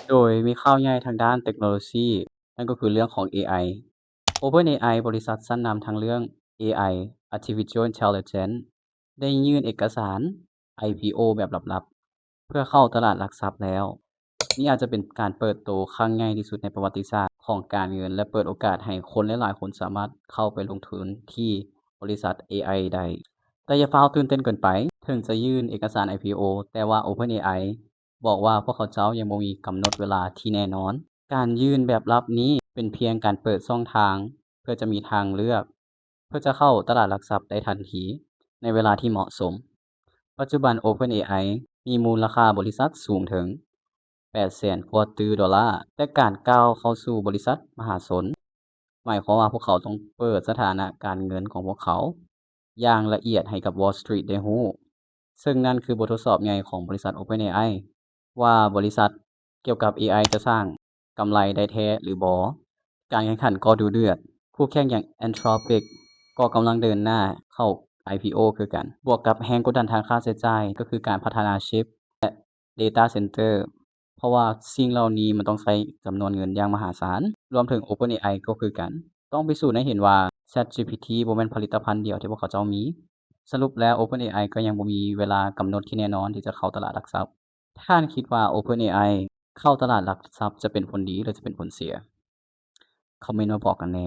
ໂດຍມີຂ່າວໃຫຍ່ທາງດ້ານເຕັກໂນໂລຊີ ນັ້ນກໍຄືເລື່ອງຂອງ ເອໄອ. OpenAI ບໍລິສັດຊັ້ນນຳທາງເລື່ອງ ເອໄອ Artificial Intelligence ໄດ້ຍື່ນເອກະສານ ໄອພີໂອ ແບບລັບໆ ເພື່ອເຂົ້າຕະຫຼາດຫຼັກຊັບແລ້ວ. ນີ້ອາດຈະເປັນການເປີດໂຕຄັ້ງໃຫຍ່ທີ່ສຸດໃນປະຫວັດຕິສາດຂອງການເງິນ ແລະ ເປີດໂອກາດໃຫ້ຄົນຫຼາຍໆຄົນສາມາດເຂົ້າໄປລົງທຶນທີ່ບໍລິສັດ ເອໄອ ໄດ້. ແຕ່ຢ່າຟ້າວຕື່ນເຕັ້ນເກີນໄປ, ເຖິງຈະຍື່ນເອກະສານ ໄອພີໂອ ແຕ່ວ່າ OpenAI ບອກວ່າພວກເຂົາເຈົ້າຍັງບໍ່ມີກຳນົດເວລາທີ່ແນ່ນອນ. ການຍື່ນແບບລັບນີ້ເປັນພຽງການເປີດຊ່ອງທາງ ເພື່ອຈະມີທາງເລືອກ ເພື່ອຈະເຂົ້າຕະຫຼາດຫຼັກຊັບໄດ້ທັນທີໃນເວລາທີ່ເໝາະສົມ. ປັດຈຸບັນ OpenAI ມີມູນລະຄ່າບໍລິສັດສູງເຖິງ ແປດແສນກວ່າຕື້ໂດລາ, ແຕ່ການກ້າວເຂົ້າສູ່ບໍລິສັດມະຫາຊົນ ໝາຍຄວາມວ່າພວກເຂົາຕ້ອງເປີດສະຖານະການເງິນຂອງພວກເຂົາຢ່າງລະອຽດໃຫ້ກັບ Wall Street ໄດ້ຮູ້, ເຊິ່ງນັ້ນຄືບົດທົດສອບໃຫຍ່ຂອງບໍລິສັດ OpenAI ວ່າບໍລິສັດກ່ຽວກັບ ເອໄອ ຈະສ້າງກຳໄລໄດ້ແທ້ຫຼືບໍ່. ການແຂ່ງຂັນກໍດຸເດືອດ, ຄູ່ແຂ່ງຢ່າງ Anthropic ກໍກຳລັງເດີນໜ້າເຂົ້າ ໄອພີໂອ ຄືກັນ, ບວກກັບແຮງກົດດັນທາງຄ່າໃຊ້ຈ່າຍ ກໍຄືການພັດທະນາຊິບ ແລະ data center ເພາະວ່າສິ່ງເຫຼົ່ານີ້ມັນຕ້ອງໃຊ້ຈຳນວນເງິນຢ່າງມະຫາສານ, ລວມເຖິງ OpenAI ກໍຄືກັນ. ຕ້ອງພິສູດໃຫ້ເຫັນວ່າ ChatGPT ບໍ່ແມ່ນຜະລິດຕະພັນດຽວທີ່ພວກເຂົາເຈົ້າມີ. ສະຫຼຸບແລ້ວ OpenAI ກໍຍັງບໍ່ມີເວລາກຳນົດທີ່ແນ່ນອນທີ່ຈະເຂົ້າຕະຫຼາດຫຼັກຊັບ. ທ່ານຄິດວ່າ OpenAI ເຂົ້າຕະຫຼາດຫຼັກຊັບຈະເປັນຜົນດີ ຫຼື ຈະເປັນຜົນເສຍ? ຄອມເມັນມາບອກກັນແດ່.